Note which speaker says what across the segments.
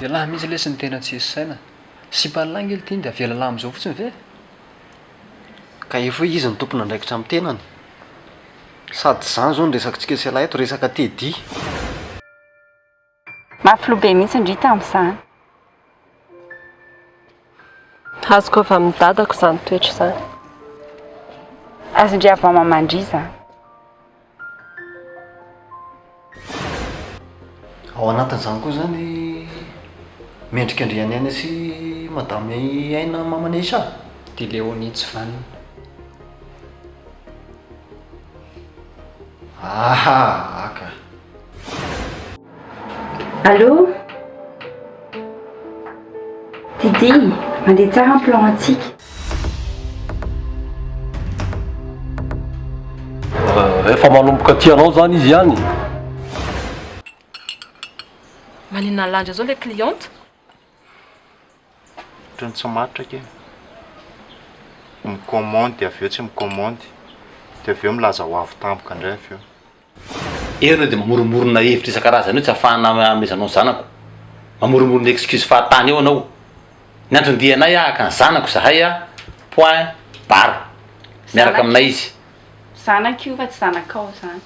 Speaker 1: Ialahy mihitsy lesy no tena tsisy saina. Sipa an'lah ange ity dia avela lah amin'izao fotsiny ve?
Speaker 2: Ka efa hoe izy no tompon'andraikitra amin'ny tenany. Sady izany izao no resakitsika sy ialahy eto, resaka Teddy.
Speaker 3: Mafy loha be mihitsy ndry tamin'izany.
Speaker 4: Azoko avy amin'ny dadako izany toetra izany.
Speaker 3: Azon-dry avy maman-dry izany.
Speaker 2: Ao anatin'izany koa izany mendrika an-dry Aina sy Madame Aina maman'i Aisha?
Speaker 1: Dia Léonie tsy vanona.
Speaker 2: Aha, aka.
Speaker 3: Allô? Didi, mandeha tsara ny plan antsika.
Speaker 5: Efa manomboka tia anao zany izy ihany.
Speaker 4: Maninona landra zao le cliente?
Speaker 6: Ohatran'ny tsy matotra akia. Mi-commande dia avy eo tsy mi-commande. Dia avy eo milaza ho avy tampoka indray avy eo.
Speaker 7: Eo ianao dia mamoromorona hevitra isan-karazany eo tsy ahafahana hanomezanao ny zanako. Mamoromorona excuse fahatany eo ianao. Ny anton-dianay haka ny zanako izahay a, point barre. Miaraka aminay izy.
Speaker 3: Zanako io fa tsy zanakao izany.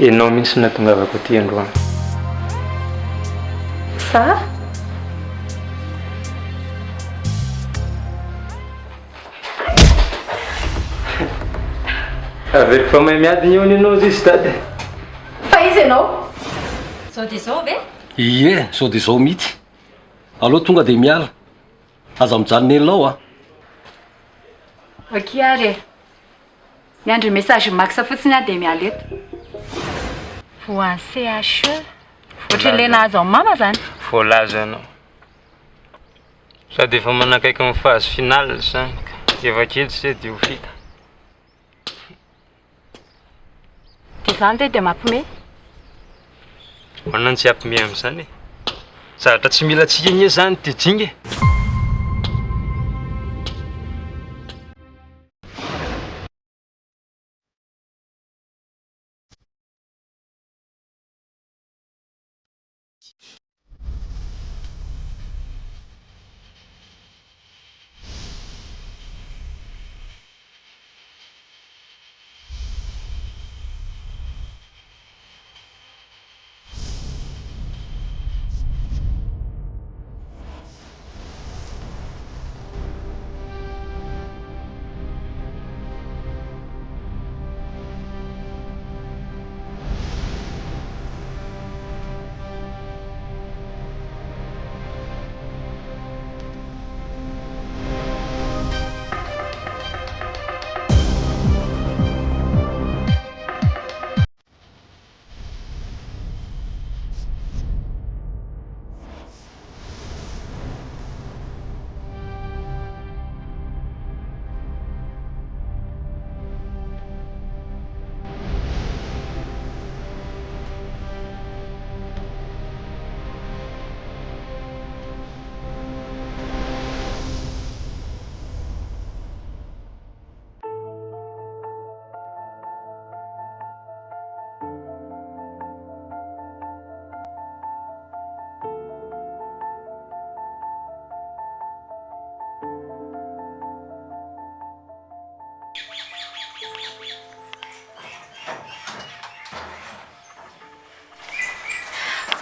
Speaker 8: Ianao mihitsy no nahatongavako aty androany.
Speaker 3: Za?
Speaker 8: Averiko fa mahay miady ny hono ianao izy dada.
Speaker 3: Fa iza ianao?
Speaker 9: Zao dia zao ve?
Speaker 5: Ie, zao dia zao mihitsy. Aleo tonga dia miala. Aza mijanona ela ao a.
Speaker 3: Ok ary e. Miandry message Max fotsiny aho dia miala eto. Voan'ny CHE. Ohatran'ilay nahazo an'i mama zany.
Speaker 8: Voalazanao. Sady efa manakaiky ny phase finale zany ka efa kely sisa dia ho vita.
Speaker 3: Dia izany ve dia mampime?
Speaker 8: Ahoana no tsy hampime amin'izany e? Zavatra tsy mila antsika anie izany ity jinga e!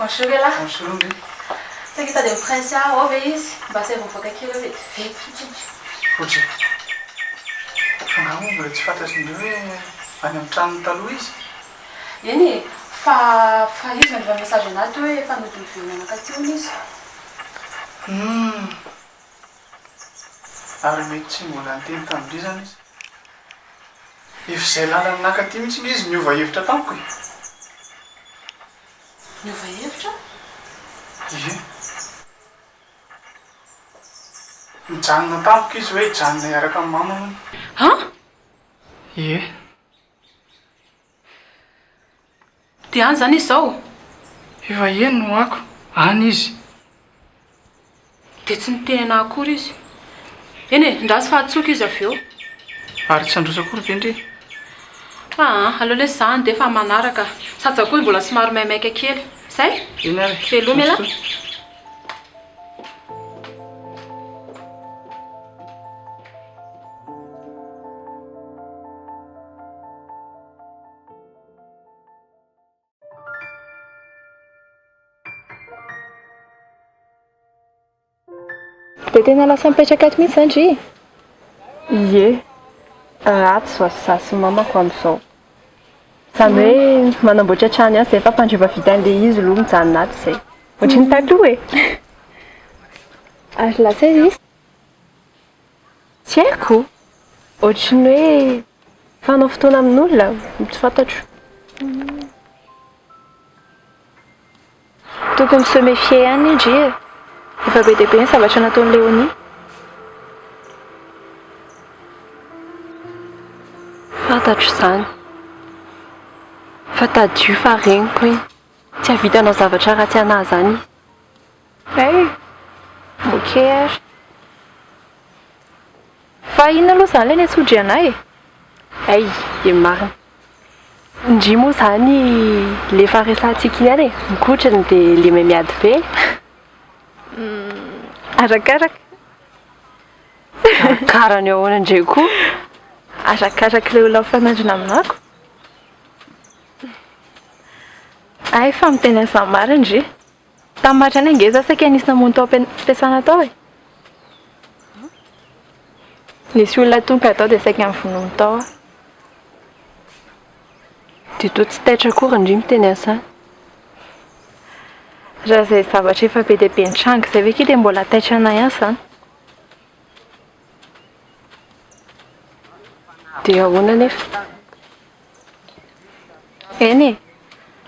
Speaker 4: Bonjour elah.
Speaker 10: Bonjour ndry.
Speaker 4: Saika hitady an'i Prince aho, ao ve izy? Mba asaivo mivoaka kely eo vetivety fotsiny.
Speaker 10: Ohatry. Fa angaha moa mbola tsy fantatry ndry hoe any amin'ny tranony taloha izy?
Speaker 4: Eny e, fa fa izy nandefa message anah teo hoe efa nody niverina nankaty hono izy.
Speaker 10: Humm. Ary mety tsy mbola niteny tamin-dry izany izy. Efa izay lalana nankaty mihitsy nge izy niova hevitra tampoka e.
Speaker 4: Niova hevitra?
Speaker 10: Ie. Nijanona tampoka izy hoe hijanona hiaraka amin'i mama hono.
Speaker 4: An?
Speaker 10: Ie.
Speaker 4: Dia any izany izy izao?
Speaker 10: Efa eny no ako. Any izy.
Speaker 4: Dia tsy niteny anah akory izy. Eny e, ndraso fa hatsoiko izy avy eo.
Speaker 10: Ary tsy handroso akory ve ndry?
Speaker 4: Aa, aleo lesy za handeha fa manaraka. Sady za koa mbola somary maimaika kely.
Speaker 9: Zay?
Speaker 10: Eny ary.
Speaker 9: Veloma elah.
Speaker 4: Dia tena lasa mipetraka ato mihitsy izany dry e? Ie, ratsy izao za sy mamako amin'izao. Izany hoe manamboatra trano ihany izay fa mpandriva vita an'ilay izy aloha mijanona ato izay. Ohatry ny taloha e! Ary lasa aiza izy? Tsy haiko! Ohatry ny hoe fanao fotoana amin'olona, tsy fantatro. Tokony mi se méfier ihany anie ndry e! Efa be dia be ny zavatra nataon'i Léonie. Fantatro izany. Fa tadidio fa reniko iny. Tsy hahavita hanao zavatra ratsy anah izany izy. Hay! Ok ary. Fa inona aloha izany ilay niantsoan-dry anah e? Hay! Dia marina. Ndry moa izany le efa resahantsika iny ihany e, mikotrana dia le mahay miady be. Arakaraka. Arakarany ahoana indray koa? Arakarak'ilay olona mifanandrina aminako. Hay fa miteny an'izany marina ndry. Tamin'ny maraina ange za saika nisy namono tao am-piasana tao e. Nisy olona tonga tao dia saika novonoiny tao aho. Dia toa tsy taitra akory ndry miteny an'izany. Raha izay zavatra efa be dia be nitranga izay ve kay dia mbola taitra anah ihany izany? Dia ahoana anefa? Eny e!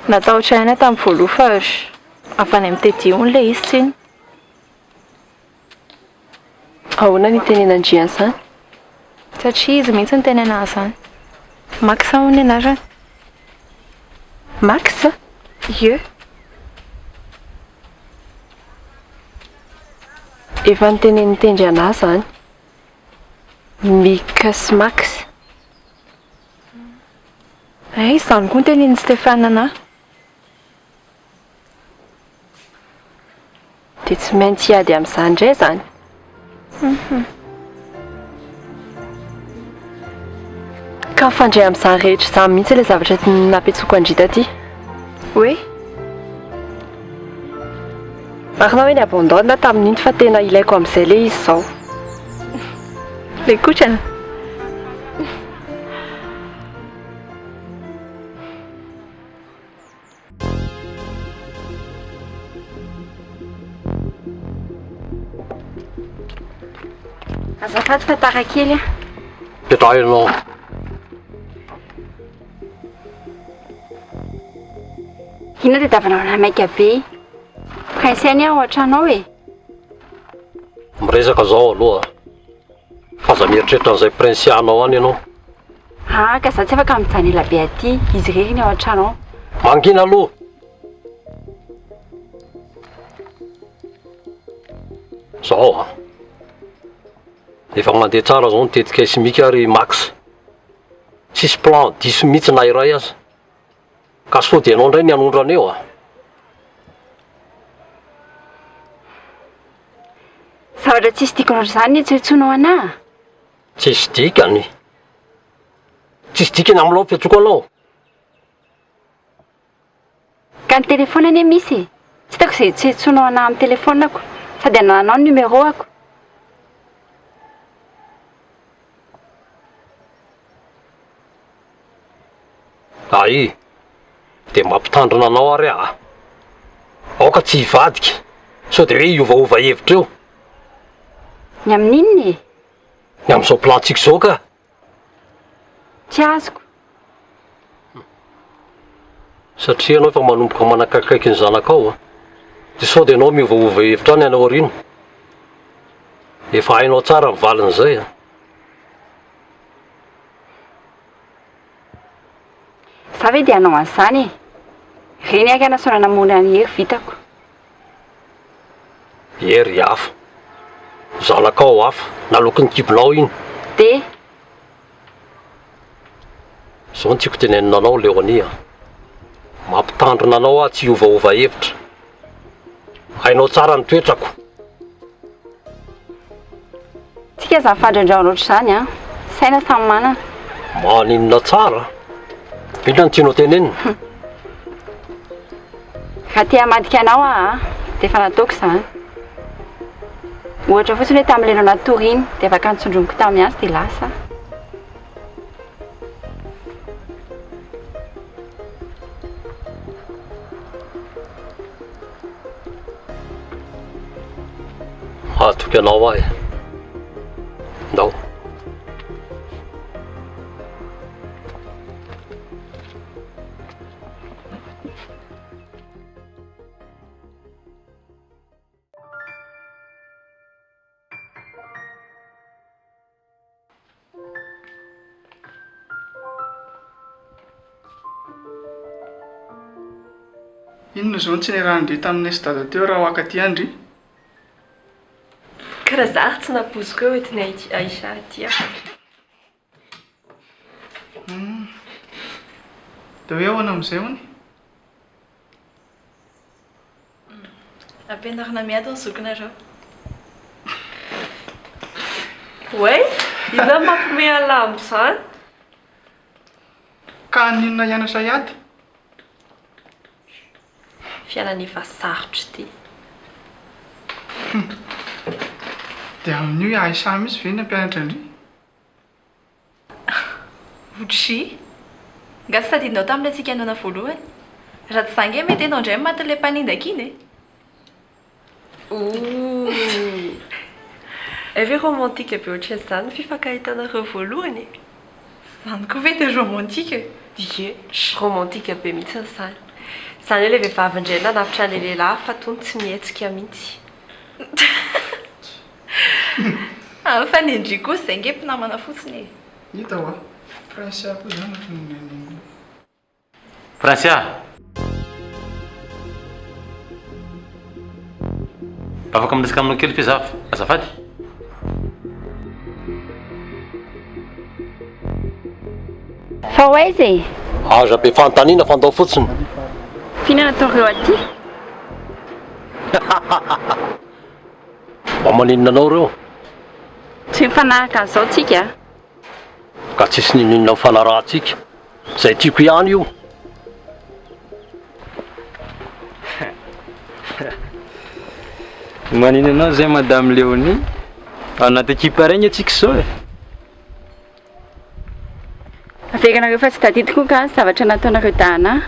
Speaker 4: Natahotra ihany aho tamin'ny voaloha fa avy any amin'ny Teddy hono ilay izy tsinona. Ahoana no itenenan-dry an'izany? Satria izy mihitsy no nitenena an'izany. Max hono ny anarany. Max? Ie. Efa notenenin'i Tendry an'ahy izany. Mika sy Max. Hay, izany koa no tenenin'i Stéphane an'ahy. Dia tsy maintsy hiady amin'izany indray izany. Ka mifandray amin'izany rehetra izany mihitsy ilay zavatra nampiantsoako an-dry taty. Hoe? Marina hoe ni-abandonne tamin'iny fa tena ilaiko amin'izay ilay izy izao. Ilay kotrana?
Speaker 3: Azafady fa tara kely aho.
Speaker 5: Petraho ianao.
Speaker 3: Inona tadiavinao anah maika be? Prince anie ao an-trano ao e.
Speaker 5: Miresaka zao aloha. Fa aza mieritreritra an'izay prince anao any ianao.
Speaker 3: Haa ka za tsy afaka mijanona ela be aty, izy irery ny ao an-trano ao.
Speaker 5: Mangina aloha. Zao an. Efa mandeha tsara zao ny tetikay sy Mika ary Max. Tsisy plan diso mihitsy na iray aza. Ka sao dia ianao indray ny hanondrana eo a!
Speaker 3: Zavatra tsisy dikany ohatr'izany ny iantsoantsoanao anah a!
Speaker 5: Tsisy dikany? Tsisy dikany aminao ny fiantsoako anao?
Speaker 3: Ka ny telefaonina anie misy e! Tsy hitako izay iantsoantsoanao anah amin'ny telefaoniko, sady anananao ny numéro-ako.
Speaker 5: Ay! Dia mampitandrina anao ary aho a! Aoka tsy hivadika, sao dia hoe hiovaova hevitra eo.
Speaker 3: Ny amin'inona e?
Speaker 5: Ny amin'izao plan-tsika izao ka!
Speaker 3: Tsy azoko.
Speaker 5: Satria ianao efa manomboka manakaikaiky ny zanakao a! Dia sao dia ianao miovaova hevitra any any aoriana. Efa hainao tsara ny valin'izay a!
Speaker 3: Za ve dia hanao an'izany e? Reny haingana sao nanamoana an'i Hery vitako.
Speaker 5: Hery hafa. Zanakao hafa. Naloaky ny kibonao iny.
Speaker 3: Dia?
Speaker 5: Izao no tiako tenenina anao Léonie a. Mampitandrina anao aho tsy hiovaova hevitra. Hainao tsara ny toetrako.
Speaker 11: Tsika izany fandrandrahana ohatr'izany an! Saina samy manana.
Speaker 5: Maninona tsara? Inona no tianao tenenina?
Speaker 11: Raha te hamadika anao aho an, dia efa nataoko izany. Ohatra fotsiny hoe tamin'ilay ianao natory iny, dia afaka notsondroniko tamin'ny antsy dia lasa aho.
Speaker 5: Hatoky anao aho e. Ndao.
Speaker 10: Inona izao no tsy niarahan-dry tamin'i Nesy Dada teo raha ho haka aty an-dry?
Speaker 4: Ka raha za ary tsy nampoiziko hoe hoentin'i Aïcha aty aho.
Speaker 10: Hum. Dia hoe ahoana amin'izay hono?
Speaker 9: Ampianarina miady ny zokinareo.
Speaker 4: Oay! Inona no mampihomehy an'lah amin'izany?
Speaker 10: Ka haninona hianatra hiady?
Speaker 4: Fiainana efa sarotra ity.
Speaker 10: Hum. Dia amin'io i Aïcha mihitsy ve ny hampianatra an-dry?
Speaker 9: Oudjy! Nga tsy tadidinao tamin'ilay tsika noana voalohany? Raha tsy za nge mety enao indray no matin'ilay mpanendaka iny e!
Speaker 4: Ooh! Hay ve romantique be ohatran'izany ny fifankahitanareo voalohany e?
Speaker 9: Izany koa ve dia romantique e?
Speaker 4: Ie, romantique be mihitsy izany. Izany hoe ilay vehivavy indray nanavotra an'ilay lehilahy fa tony tsy mihetsika mihitsy.
Speaker 9: Ah fa ny ndry kosa izay nge mpinamana fotsiny e.
Speaker 10: Hita hoa. Princia koa izany ohatran'ny nenenina.
Speaker 7: Princia! Mba afaka miresaka aminao kely ve za azafady?
Speaker 11: Fa ho aiza e?
Speaker 5: Aza be fanontaniana fa andao fotsiny.
Speaker 11: F'inona ataon'ireo aty?
Speaker 5: Mba maninona anao ireo?
Speaker 11: Tsy mifanaraka an'izao tsika a!
Speaker 5: Ka tsisy n'inon'inona mifanarahantsika. Izay tiako ihany io.
Speaker 8: Maninona anao zay madame Léonie? Ao anaty ekipa iray nge tsika izao e.
Speaker 11: Averinareo fa tsy tadidiko nga ny zavatra nataonareo dahana.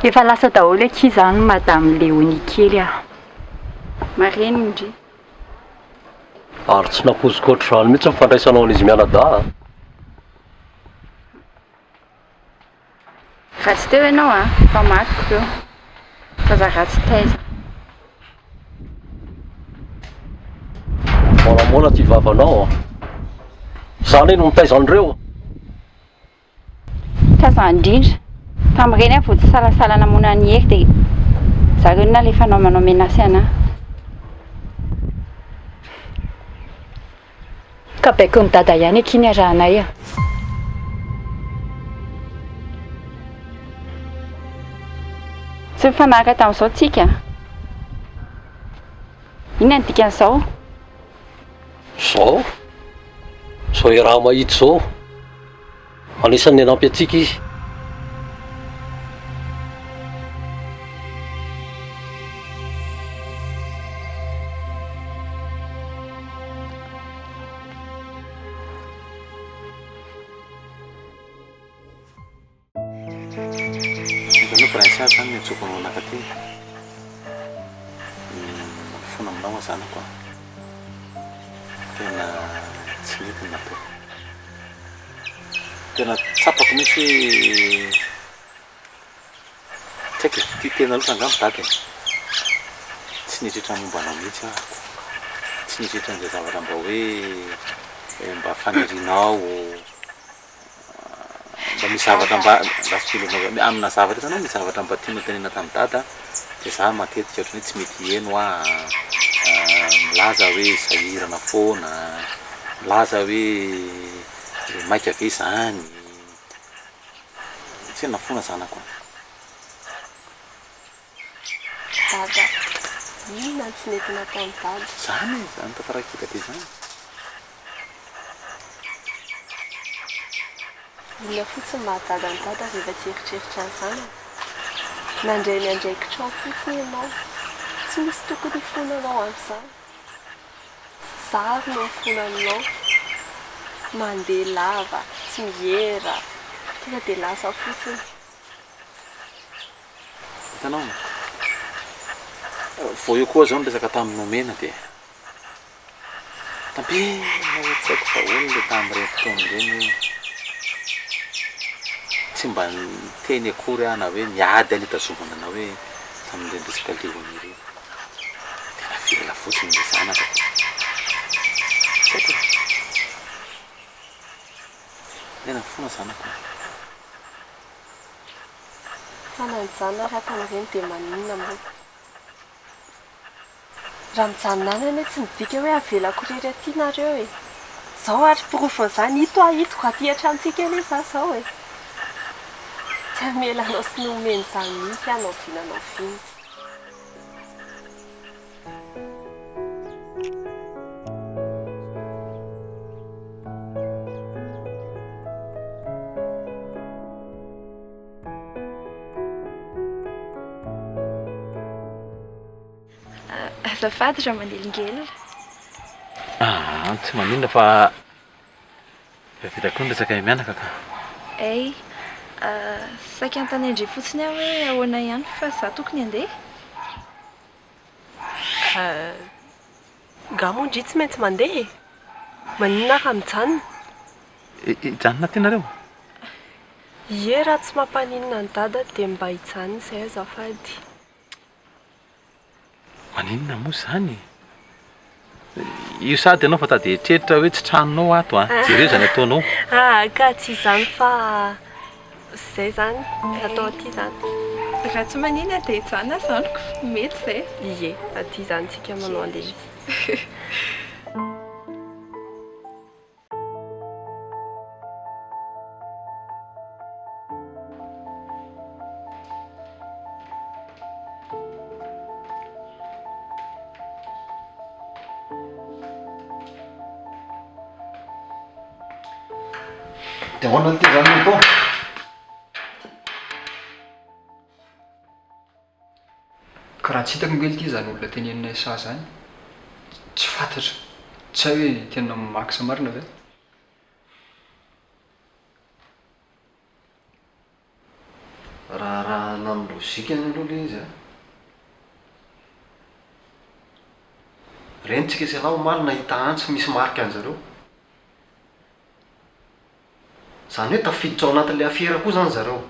Speaker 3: Efa lasa daholo akia izany madame Léonie kely ah.
Speaker 11: Marina ndry.
Speaker 5: Ary tsy nampoiziko ohatr'izany mihitsy ny fandraisanao an'izy mianadahy a.
Speaker 11: Raha tsy teo ianao a, efa matiko ireo. Zaza ratsy taiza.
Speaker 5: Moramora ty vavanao a. Za anie no nitaiza an'ireo.
Speaker 11: Tazan indrindra. Tamin'ireny aho vao tsy salasala namono an'i Hery dia zareo no nalefanao manao menace anah.
Speaker 3: Ka baikon'i Dada ihany akia ny arahanay a.
Speaker 11: Tsy nifanaraka tamin'izao tsika. Inona ny dikan'izao?
Speaker 5: Zao? Zao iaraha-mahita izao? Anisan'ny nanampy antsika izy.
Speaker 7: Hitanao Princia zany ny antsoiko anao nakaty. Mifona aminao aho zanako a. Tena tsy nety ny nataoko. Tena tsapako mihitsy hoe tsy haiko e, tia tena loatra angamba dada e. Tsy nieritreritra ny momba anao mihitsy aho. Tsy nieritreritra an'izay zavatra mba hoe mba fanirianao. Mba misy zavatra mba amina zavatra hitanao misy zavatra mba tianao tenenina tamin'i dada dia za matetika ohatran'ny hoe tsy mety heno aho milaza hoe sahirana foana, milaza hoe maika ve izany. Tena fona zanako a.
Speaker 4: Dada, inona no tsy nety nataon'i Dada?
Speaker 7: Zany e, zany tantara kely be zany.
Speaker 4: Inona fotsiny maha dada an'i Dada rehefa tsy eritreritra ny zanany? Nandray ny andraikitrao fotsiny ianao. Tsy misy tokony hifonanao amin'izany. Za ary no mifona aminao. Mandeha lava, tsy miera, tonga dia lasa fotsiny.
Speaker 7: Hitanao? Vao eo koa zao niresaka tamin'i Nomena dia tampina ao an-tsaiko daholo ilay tamin'ireny fotoana ireny hoe tsy mba niteny akory aho na hoe niady aho nitazomana anao hoe tamin'ireny resaka Léonie ireny. Dia navela fotsiny ilay zanaka. Tsy haiko e. Tena mifona zanako.
Speaker 4: Fa na nijanona ary aho tamin'ireny dia maninona moa? Raha mijanona any anie tsy midika hoe avelako irery aty nareo e! Zao ary porofon'izany ito aho ito ko aty an-tranontsika anie za zao e! Tsy hamela anao sy ny omeny izany mihitsy aho na oviana na oviana.
Speaker 9: Azafady raha manelingelina.
Speaker 7: Ah, tsy maninona fa efa vita koa ny resaka mianaka ka.
Speaker 9: Hay, saika hanontany an-dry fotsiny aho hoe ahoana ihany fa za tokony handeha?
Speaker 4: Nga moa ndry tsy maintsy mandeha e? Maninona raha mijanona?
Speaker 7: Hijanona aty nareo?
Speaker 4: Ie raha tsy mampaninona an'i dada dia mba hijanona izay azafady.
Speaker 7: Maninona moa izany e? Io sady ianao fa tady eritreritra hoe tsy tranonao ato an! Jereo izany ataonao.
Speaker 4: Ah ka tsy izany fa izay izany atao aty izany.
Speaker 9: Raha tsy maninona dia hijanona izany ko, mety izay.
Speaker 4: Ie, aty izany tsika manao an'ilay izy.
Speaker 2: Dia ahoana ny tezan'ny moto?
Speaker 1: Ka raha tsy hitako ange ity izany olona teneninay saha izany, tsy fantatro, tsy hay hoe tena Max marina ve?
Speaker 2: Raha arahana amin'ny lozikany aloha ilay izy an! Rentsika sy ialahy omaly nahita antsy misy marika an'zareo. Izany hoe tafiditra ao anatin'ilay afera koa izany zareo.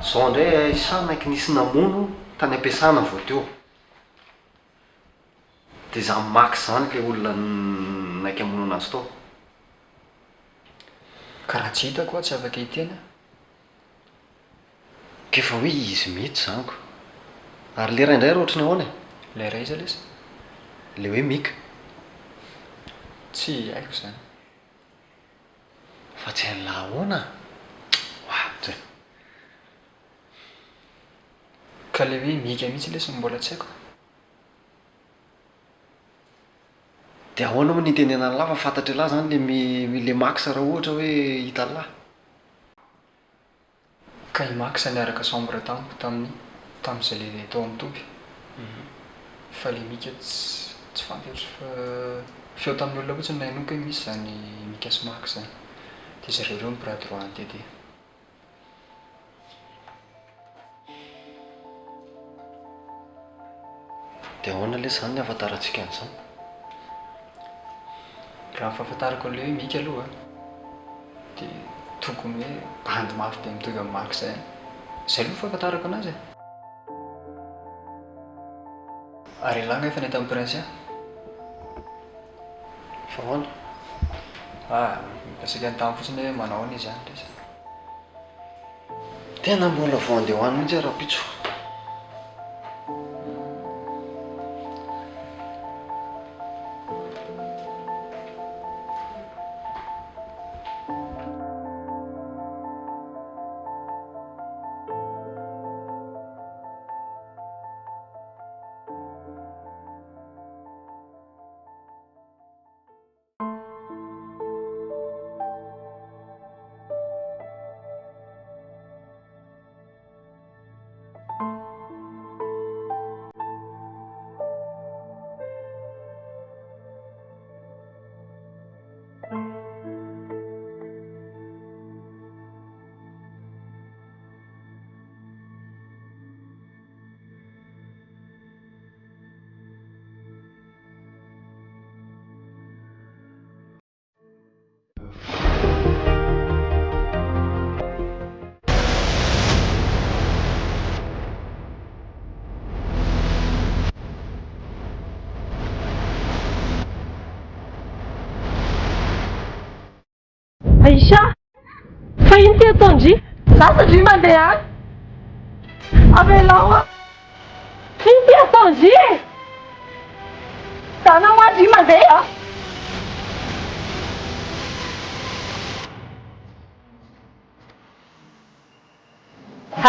Speaker 2: Izao indray Aïcha naiky nisy namono tany am-piasana vao teo. Dia izany Max izany ilay olona naiky hamono anazy tao.
Speaker 1: Ka raha tsy hitako aho tsy afaka hiteny aho.
Speaker 2: K'efa hoe izy mihitsy izany ko. Ary le ray indray ary ohatry ny ahoana e?
Speaker 1: Ilay ray iza lesy?
Speaker 2: Le hoe Mika.
Speaker 1: Tsy haiko izany.
Speaker 2: Fa tsy hain'lah ahoana? Ohatry.
Speaker 1: Ka le hoe Mika mihitsy lesy no mbola tsy haiko.
Speaker 2: Dia ahoana moa ny hitenenan'lah fa fantatr'elah izany le le Max raha ohatra hoe hitan'lah?
Speaker 1: Ka i Max niaraka chambre tamiko tamin'ny tamin'izay le tao amin'ny toby fa le Mika tsy tsy fantatro fa feo tamin'ny olona fotsiny nahenoako hoe misy izany Mika sy Max zany dia zareo ireo ny bras droit an'i Dédé.
Speaker 2: Dia ahoana lesy izany ny ahafantarantsika an'izany?
Speaker 1: Raha ny fahafantarako an'ilay hoe Mika aloha dia tokony hoe bandy mafy be mitovy amin'i Max izay. Izay aloha ny fahafantarako anazy e. Ary ialahy angaha efa nahita an'i Princia?
Speaker 2: Fa ahoana?
Speaker 1: Ah, saika nitany fotsiny hoe manao ahoana izy any lesy.
Speaker 2: Tena mbola vao handeha ho any mihitsy aho rahampitso.
Speaker 4: Aïcha! Fa ino ty ataon-dry? Lasa dry mandeha any. Avelao aho. Ino ty ataon-dry e? Zana hoa dry mandeha.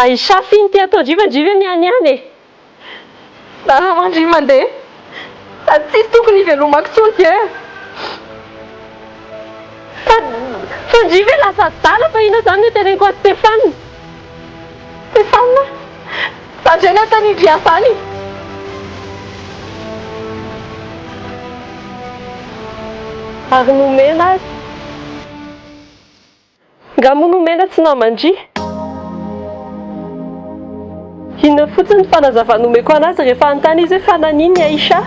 Speaker 4: Aïcha, f'ino ty ataon-dry fa ndry ve mianiana e? Zana hoa ndry mandeha. Sady tsisy tokony hivelomako intsony ty e. Fa fa ndry ve lasa adala fa inona zany no teneniko an'i Stéphane? Stéphane? Za ndray no anontanian-dry an'izany. Ary nomena azy. Nga moa nomena tsy naman-dry? Inona fotsiny ny fanazavana omeko anazy rehefa hanontany izy hoe fa naninona i Aïcha?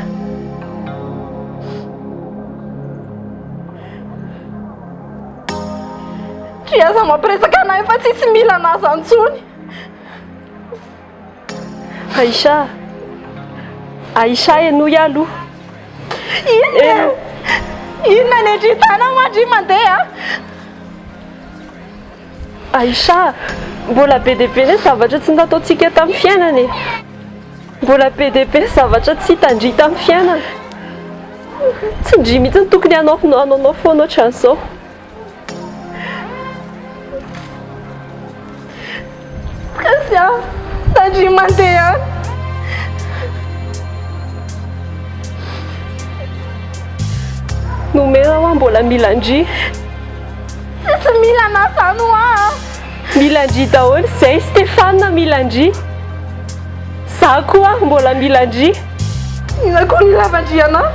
Speaker 9: Dry aza mampiresaka anay fa tsisy mila anazy intsony.
Speaker 4: Aïcha, Aïcha henoy aloha.
Speaker 9: Inona e? Inona ny ndry tana hoa ndry mandeha?
Speaker 4: Aïcha, mbola be dia be ny zavatra tsy nataontsika tamin'ny fiainana e. Mbola be dia be ny zavatra tsy hitan-dry tamin'ny fiainana. Tsy ndry mihitsy no tokony hanao hanaonao foana ohatran'izao.
Speaker 9: Christian, tandrimo mandeha any.
Speaker 4: Nomena hoa mbola mila an-dry.
Speaker 9: Tsisy mila anah zany hoa a.
Speaker 4: Mila an-dry daholo zay Stéphane mila an-dry. Za koa ary mbola mila an-dry.
Speaker 9: Inona koa ny ilavan-dry anah?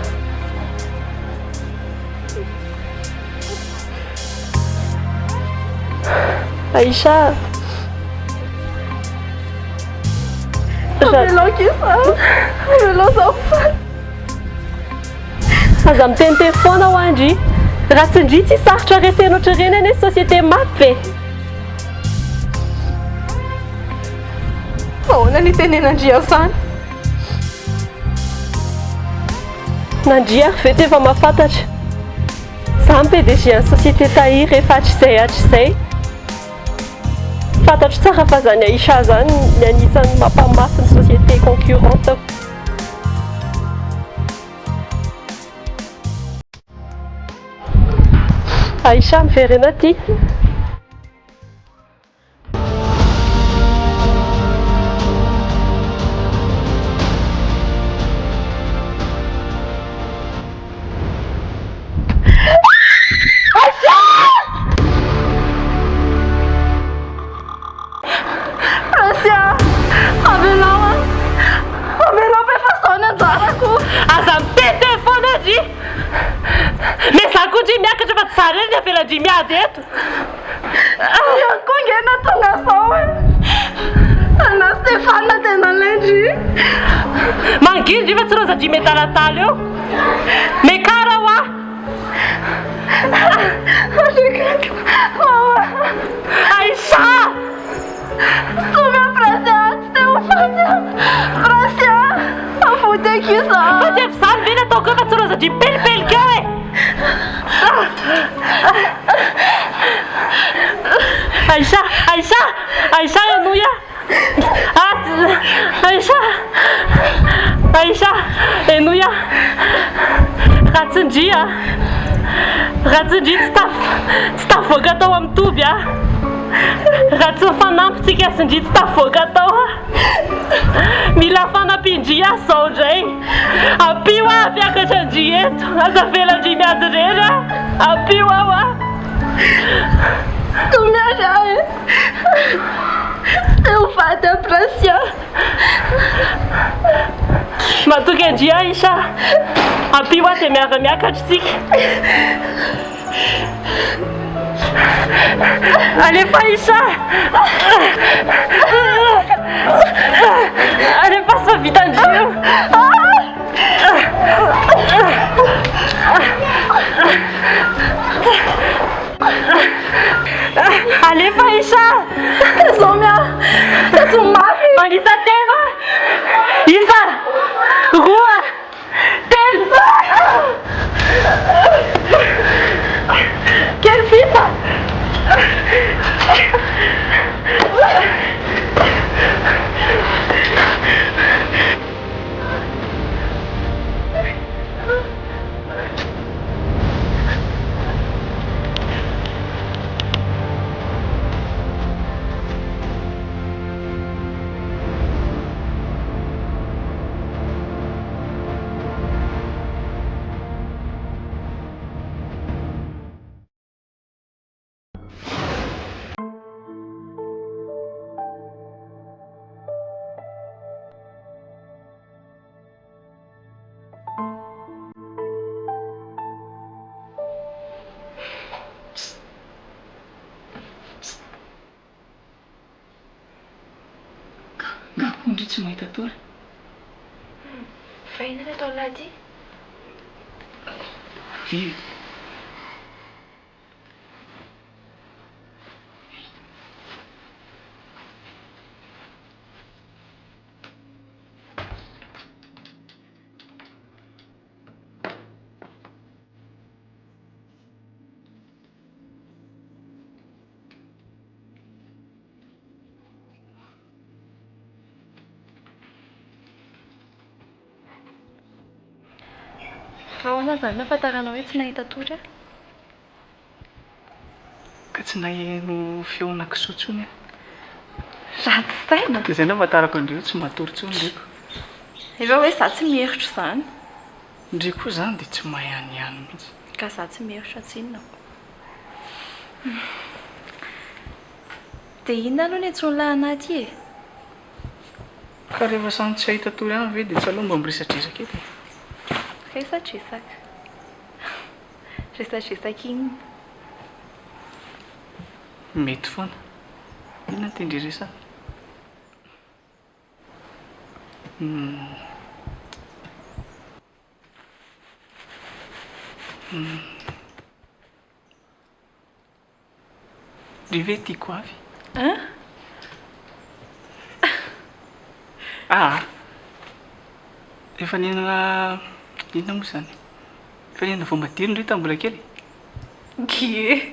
Speaker 4: Aïcha.
Speaker 9: Avelao kisa. Avelao za ho faty.
Speaker 4: Aza miteniteny foana hoa ndry. Raha tsy ndry tsy sarotra resena ohatr'ireny anie société map e.
Speaker 9: Ahoana ny itenenan-dry an'izany?
Speaker 4: Na ndry ary ve tsy efa mahafantatra. Za ny PDG an'ny société Tahiry efa hatrizay hatrizay. Fantatro tsara fa zany Aïcha zany ny anisan'ny mampamafy ny société concurrente. Aïcha miverena aty.
Speaker 9: Asia, avelao aho. Avelao fa efa izao ny anjarako.
Speaker 4: Aza miteniteny foana ndry. Mais za koa ndry miakatra fa tsy za irery ny avelan-dry miady eto.
Speaker 9: Ihany koa ange nahatonga an'izao e. Ana Stéphane dia nalain-dry.
Speaker 4: Mangina ndry fa tsy roza-dry miadaladala eo. Mekara hoa. Aïcha!
Speaker 9: Somia Francia, tsy te ho faty aho. Francia, avoty ankizy aho.
Speaker 4: Fa tsy efa izany ve ny ataoko eo fa tsy roza-dry mipelipelika eo e. Aïcha, Aïcha, Aïcha henoy aho. Ah, Aïcha, Aïcha, henoy aho. Raha tsy ndry ah, raha tsy ndry tsy taf, tsy tafavoaka tao amin'ny toby aho. Raha tsy mifanampy tsika sy ndry tsy tafavoaka tao aho. Mila fanampian-dry aho izao indray. Ampio aho hampiakatra an-dry eto. Aza avela ndry miady irery aho. Ampio aho ah.
Speaker 9: Tomiandry aho e. Tsy te ho faty aho Gracia.
Speaker 4: Matoky an-dry aho Isha. Ampio aho dia miara-miakatra isika. Alefa Isha. Alefa fa vitan-dry io. Alefa Isha.
Speaker 9: Tazomy aho. Tazomy mafy.
Speaker 4: Manisa telo. Isa. Roa. Telo. Kely vita.
Speaker 10: Nga koa ndry tsy mahita tory?
Speaker 9: Fa inona no ataon'lah ty?
Speaker 10: Vivi.
Speaker 9: Fa ahoana izany no ahafantaranao hoe tsy nahita tory aho?
Speaker 10: Ka tsy naheno feona kisoa intsony aho.
Speaker 9: Ratsy saina!
Speaker 10: Dia izay no ahafantarako an-dry hoe tsy matory intsony ndry ko.
Speaker 9: Efa hoe izaho tsy mieritro izany.
Speaker 10: Ndry koa izany dia tsy mahay hanihany mihitsy.
Speaker 9: Ka izaho tsy mieritro tsinona ko. Dia inona aloha ny antsoin'lah anah aty e?
Speaker 10: Ka rehefa samy tsy hahita tory ihany ve dia tsy aleo mba miresadresaka eto e?
Speaker 9: Resadresaka? Resadresaka inona?
Speaker 10: Mety foana. Inona no tian-dry resahana? Humm. Humm. Ry ve tiako avy?
Speaker 9: Hein?
Speaker 10: Aa! Efa nihinana inona moa izany? Efa nihinana voamadilo ndry tamin'ny mbola kely?
Speaker 9: Gie!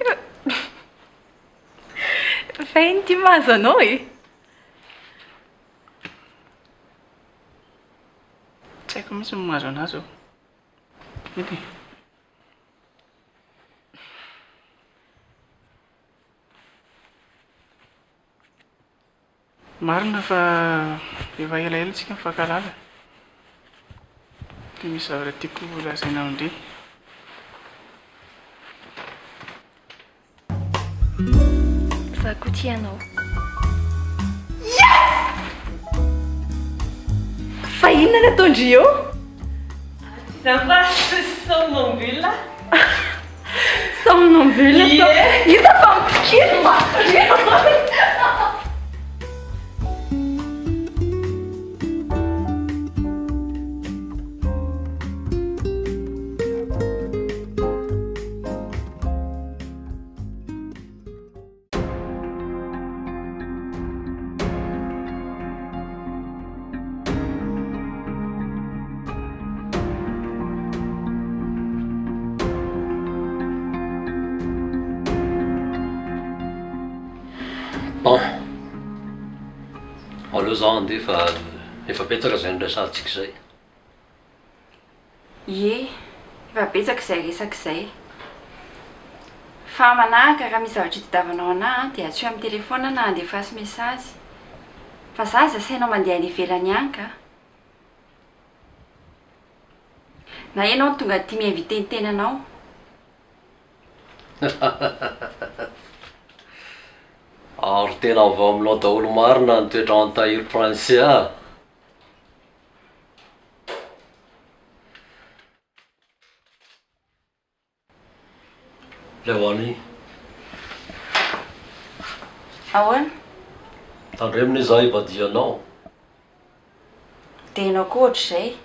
Speaker 9: Fa ino ity mahazo anao e?
Speaker 10: Tsy haiko mihitsy ny mahazo an'azy eo. Eny e. Marina fa efa elaela tsika nifankahalala. Dia misy zavatra tiako ho lazaina amin-dry.
Speaker 9: Za koa tia anao. Yes! Fa inona no ataon-dry eo?
Speaker 12: Zany fa somnambule.
Speaker 9: Somnambule. Hita fa mitsikilo
Speaker 5: Bon, aleo za handeha fa efa betsaka izay niresahantsika izay.
Speaker 11: Ie, efa betsaka izay resaka izay. Fa manahaka raha misy zavatra itadiavanao anah an, dia antsoy amin'ny telephone na andefaso message. Fa za aza asainao mandeha any ivelany any ka. Na ianao no tonga aty mi-inviter ny tenanao.
Speaker 5: Ary tena avy ao aminao daholo marina ny toetran'i Tahiry Prince a! Leonie.
Speaker 11: Ahoana?
Speaker 5: Tandremo ne za hivadihanao.
Speaker 11: Dia ianao koa ohatr'izay.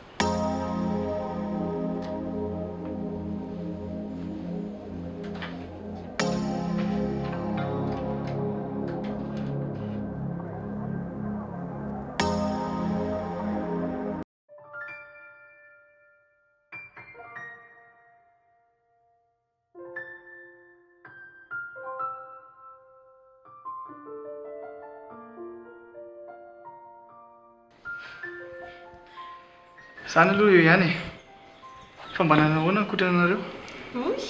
Speaker 10: Zany aloha eo ihany e. Fa mba nanao ahoana ny kotrana anareo?
Speaker 9: Oy!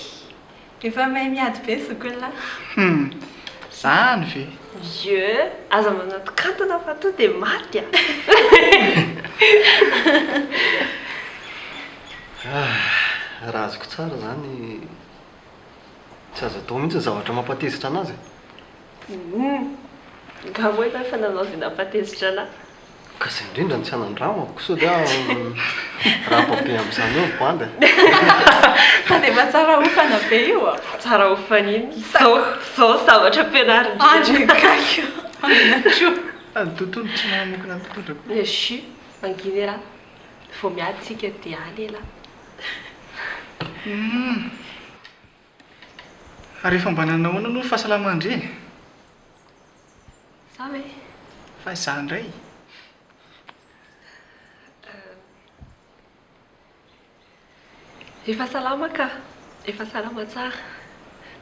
Speaker 9: Efa mahay miady be zokin'lah.
Speaker 10: Hum! Zany ve?
Speaker 12: Ie! Aza manatokantona fa to dia maty a!
Speaker 2: Ah! Raha azoko tsara izany, tsy azo atao mihitsy ny zavatra mampatezitra an'azy e!
Speaker 12: Humm! Nga moa ianao efa nanao izay nampatezitra anà?
Speaker 2: Ka izay indrindra no tsy hanandramako sao dia miraba be amin'izany eo ny bandy e!
Speaker 9: Sady efa tsara hofana be io a!
Speaker 12: Tsara hofana inona? Zao zao ny zavatra ampianarin-dry
Speaker 9: Andry gaigy amin'andro.
Speaker 10: Ny tontolo tsy mahamokona ny mpitondra koa.
Speaker 12: Chut! Mangina elah. Vao miady tsika dia any elah.
Speaker 10: Humm! Ary efa mba nanao ahoana aloha ny fahasalaman-dry e?
Speaker 12: Za ve?
Speaker 10: Fa izaho indray.
Speaker 12: Efa salama ka, efa salama tsara.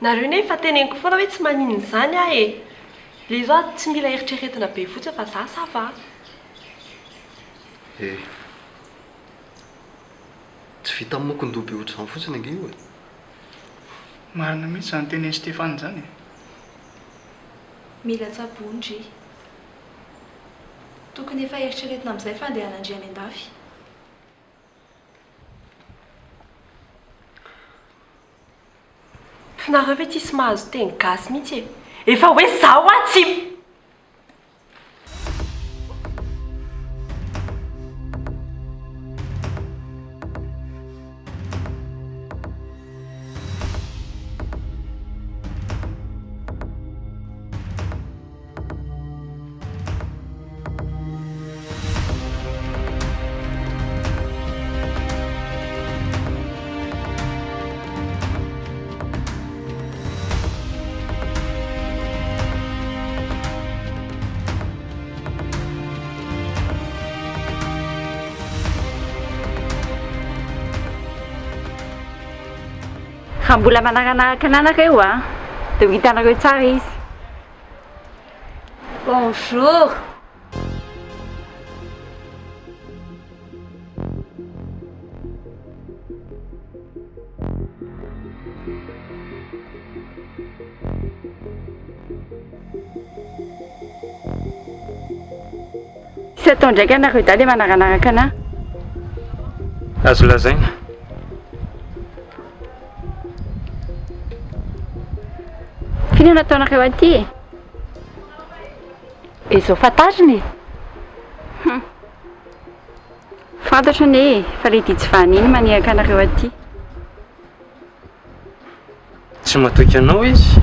Speaker 12: Nareo anie efa teneniko foana hoe tsy maninona izany aho e! Ilay izy hoa tsy mila eritreretina be fotsiny fa za ça va.
Speaker 2: Eh. Tsy vitan'ny mokon-doha be ohatr'izany fotsiny ange io e.
Speaker 10: Marina mihitsy izany tenenin'i Stéphane izany e.
Speaker 9: Mila tsaboina ndry. Tokony efa eritreretina amin'izay fandehanan-dry any an-dafy.
Speaker 12: Fa nareo ve tsisy mahazo teny gasy mihitsy e? Efa hoe za hoa tsy.
Speaker 11: Raha mbola manaranaraka anareo a, dia ho hitanareo tsara izy. Bonjour. Tsy atao ndraika anareo dahy le manaranaraka anah.
Speaker 8: Azo lazaina.
Speaker 11: F'inona ataonareo aty e? Izao fantarina e! Hum. Fantatro anie e, fa le Dijivany iny maniraka anareo aty.
Speaker 8: Tsy matoky anao izy.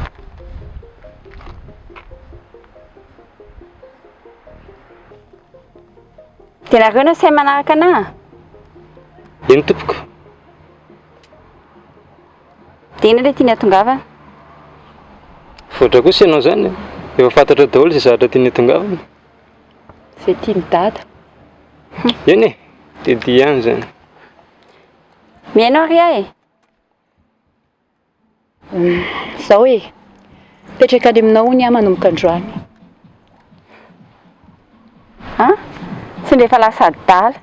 Speaker 11: Dia nareo no asainy manaraka anah?
Speaker 8: Eny tompoko.
Speaker 11: Dia inona ilay tiany hatongavana?
Speaker 8: Voatra kosa ianao izany e. Efa fantatrao daholo izay zavatra tiany hatongavana.
Speaker 3: Izay tian'i Dada.
Speaker 8: Eny e, dia dia ihany izany.
Speaker 11: Mihaino ary aho e.
Speaker 3: Izao e, mipetraka any aminao hono aho manomboka androany.
Speaker 11: An? Tsy ndry efa lasa adala.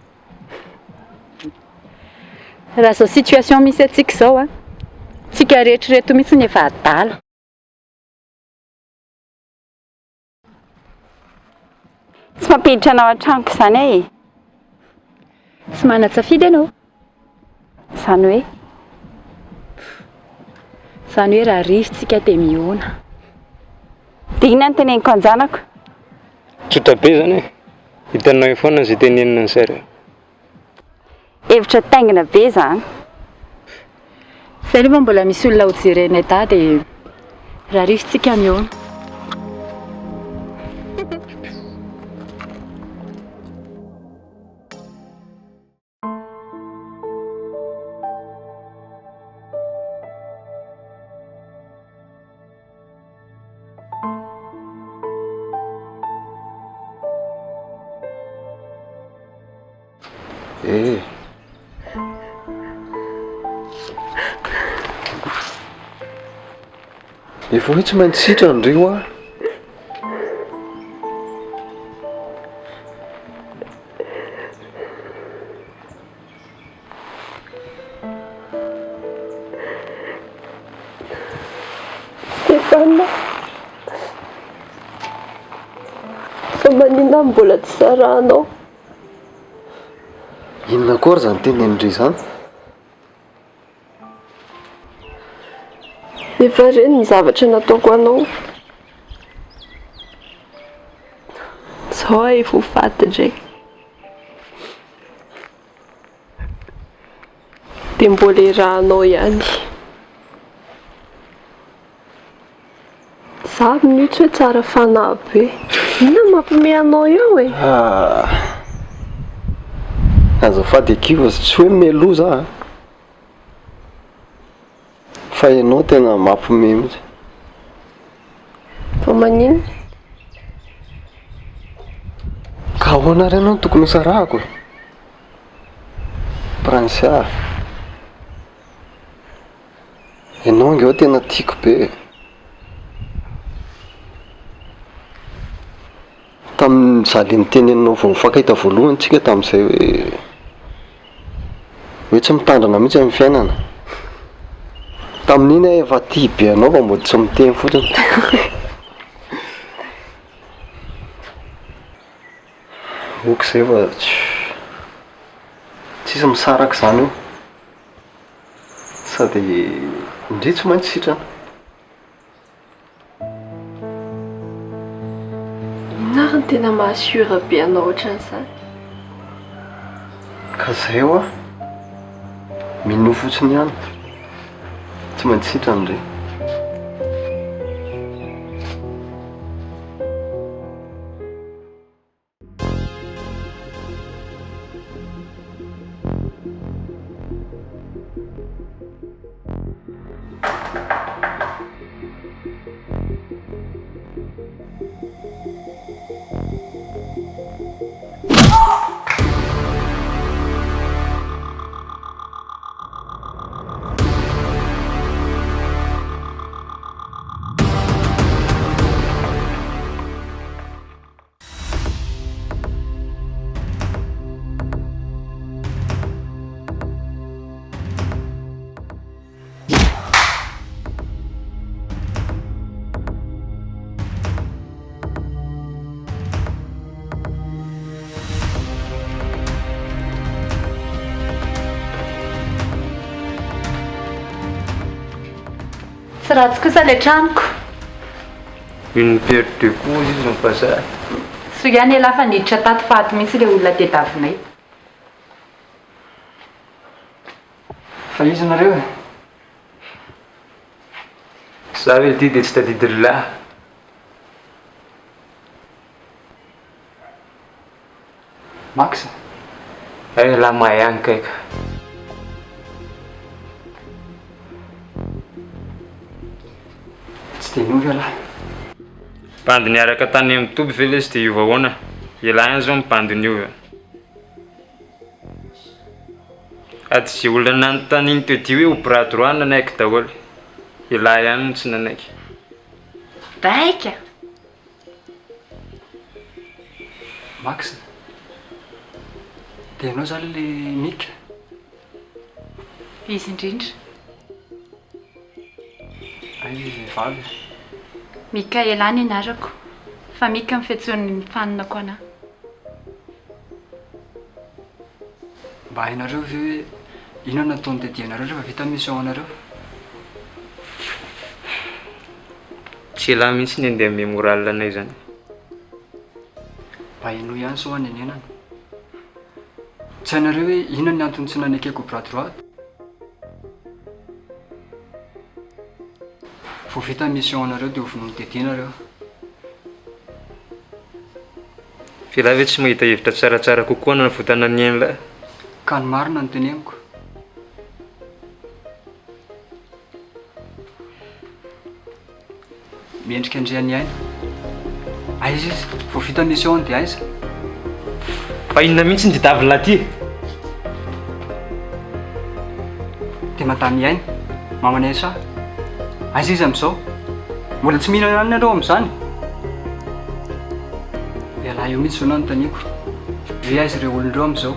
Speaker 3: Raha izao situation misy antsika izao an, tsika rehetra ireto mihitsy no efa adala.
Speaker 11: Tsy mampiditra anao an-tranoko izany aho e.
Speaker 3: Tsy manan-tsafidy ianao.
Speaker 11: Izany hoe?
Speaker 3: Izany hoe raha rivo tsika dia mihaona.
Speaker 11: Dia inona no teneniko an-janako?
Speaker 8: Tsotra be izany e. Hitanao eo foana izay tenenina ny zareo.
Speaker 11: Hevitra taingina be izany.
Speaker 3: Izay aloha mbola misy olona ho jerenay dada e. Raha rivo tsika mihaona.
Speaker 2: Eh. Efa hoe tsy maintsy sitrana ndry hoa.
Speaker 12: Fa maninona aho mbola tsy sarahanao?
Speaker 2: Inona koa ary izany tenenin-dry izany?
Speaker 12: Efa reny ny zavatra nataoko anao. Izao aho efa ho faty indray. Dia mbola iarahanao ihany. Za amin'io tsy hoe tsara fanahy be. Inona no mampiomehy anao eo e?
Speaker 2: Ah. Azafady akia fa tsy hoe mialoha za a. Fa ianao tena mampiomehy mihitsy.
Speaker 12: Fa maninona?
Speaker 2: Ka ahoana ary ianao no tokony hosarahako e? Princia a. Ianao ange tena tiako be e. Tamin'izaho le niteny anao vao nifankahita voalohany tsika tamin'izay hoe hoe tsy mitandrina mihitsy amin'ny fiainana. Tamin'iny aho efa tia be anao fa mody tsy miteny fotsiny. Ok zay fa tsisy misaraka izany eo. Sady ndry tsy maintsy sitrana.
Speaker 12: Inona ary no tena maha sûr be anao ohatran'izany?
Speaker 2: Ka zay hoa, minoa fotsiny ihany, tsy maintsy sitrana ndry.
Speaker 3: Tsy ratsy kosa ilay tranoko.
Speaker 8: Une pierre deux coups izy no vazaha.
Speaker 3: Soa ihany elah fa niditra tato fa ato mihitsy ilay olona tediavinay.
Speaker 1: Fa iza nareo e?
Speaker 8: Za ve ity dia tsy tadidy ry lahy.
Speaker 1: Max?
Speaker 8: Hay elah mahay ihany kay ka.
Speaker 1: Tsy dia niova ialahy.
Speaker 8: Bandy niaraka tany amin'ny toby ve lesy dia hiova ahoana? Elah ihany zao ny bandy niova. Ady ze olona nanontaniany teo dia hoe ho bras droit nanaiky daholo. Elah ihany no tsy nanaiky.
Speaker 3: Baika!
Speaker 1: Max? Dia ianao izany ilay Mika?
Speaker 3: Izy indrindra.
Speaker 1: Aiza izy vehivavy?
Speaker 3: Mikaela ny anarako, fa Mika no fiantsoan'ny mpifaninako anà.
Speaker 1: Mba hainareo ve hoe inona no ataon'ny tedianareo rehefa vita ny mission anareo?
Speaker 8: Tsy elah mihitsy ny andeha hanome moral anay izany.
Speaker 1: Mba henoy ihany sao hanenenana. Tsy hainareo hoe inona ny antony tsy nanekeko bras droit? Vao vita ny mission anareo dia ho vonoin'i Teddy nareo.
Speaker 8: F'elah ve tsy mahita hevitra tsaratsara kokoa hanavotana ny ain'lah?
Speaker 1: Ka ny marina no teneniko. Mendrika Andrianiaina. Aiza izy? Vao vita mission dia aiza?
Speaker 8: Fa inona mihitsy ny tadiavin'lah ty e?
Speaker 1: Dia madame Aina, maman'i Aïcha. Aiza izy amin'izao? Mbola tsy mihinana ihany nareo amin'izany? Ialahy io mihitsy izao no anontaniako. Hoe aiza ireo olona ireo amin'izao?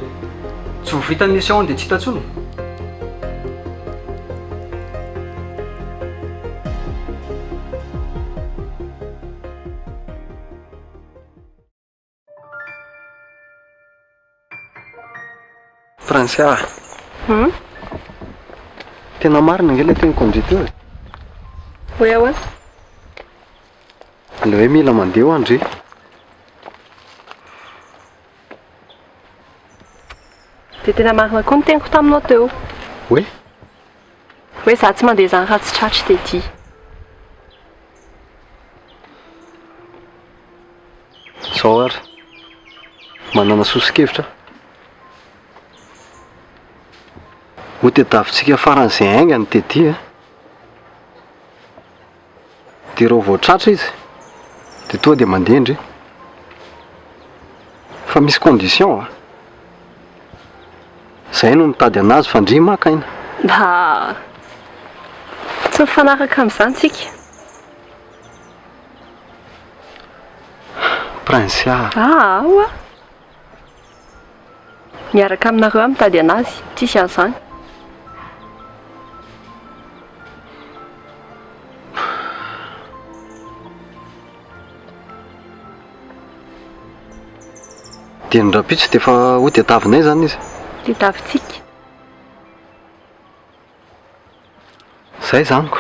Speaker 1: Tsy vao vita ny mission dia tsy hita intsony?
Speaker 2: Princia a!
Speaker 4: Hum?
Speaker 2: Tena marina ange ilay teniko an-dry teo e.
Speaker 4: Hoe ahoana?
Speaker 2: Ilay hoe mila mandeha ho'a ndry.
Speaker 4: Dia tena marina koa ny teniko taminao teo.
Speaker 2: Hoe?
Speaker 4: Hoe za tsy mandeha izany raha tsy tratry Teddy.
Speaker 2: Izao ary, manana soso-kevitra aho. Ho tediavintsika faran'izay haingana i Teddy a. Dia raha vao tratra izy dia tonga dia mandeha ndry. Fa misy condition a. Zay no mitady anazy fa ndry maka aina.
Speaker 4: Mba tsy mifanaraka amin'izany tsika.
Speaker 2: Princia a.
Speaker 4: Aa oa. Miaraka aminareo aho mitady anazy, tsisy an'izany.
Speaker 2: Dia ny rahampitso dia efa ho tediavinay izany izy.
Speaker 4: Tediavintsika.
Speaker 2: Izay izany ko.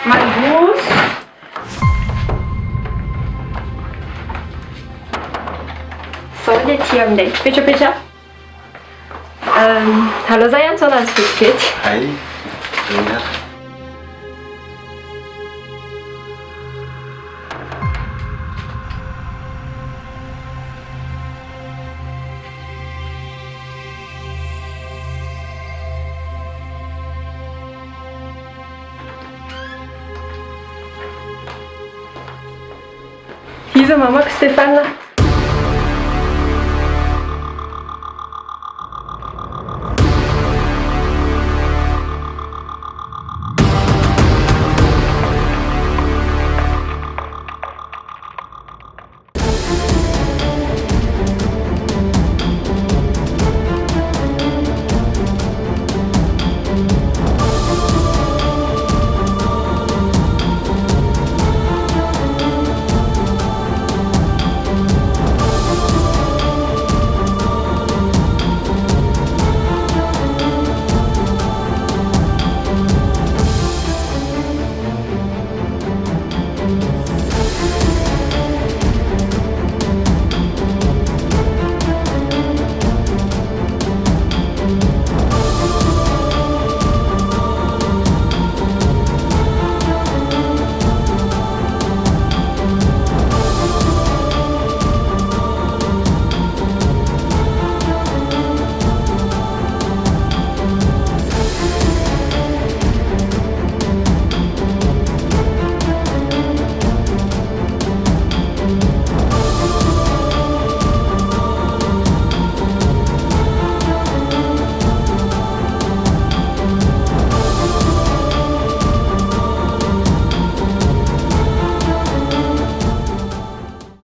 Speaker 4: Mandroso. Zao ny aty aminay. Petrapetra. Aleo za hiantso anazy vetivety.
Speaker 2: Hay, eny ary.
Speaker 4: Iza mamako Stéphane?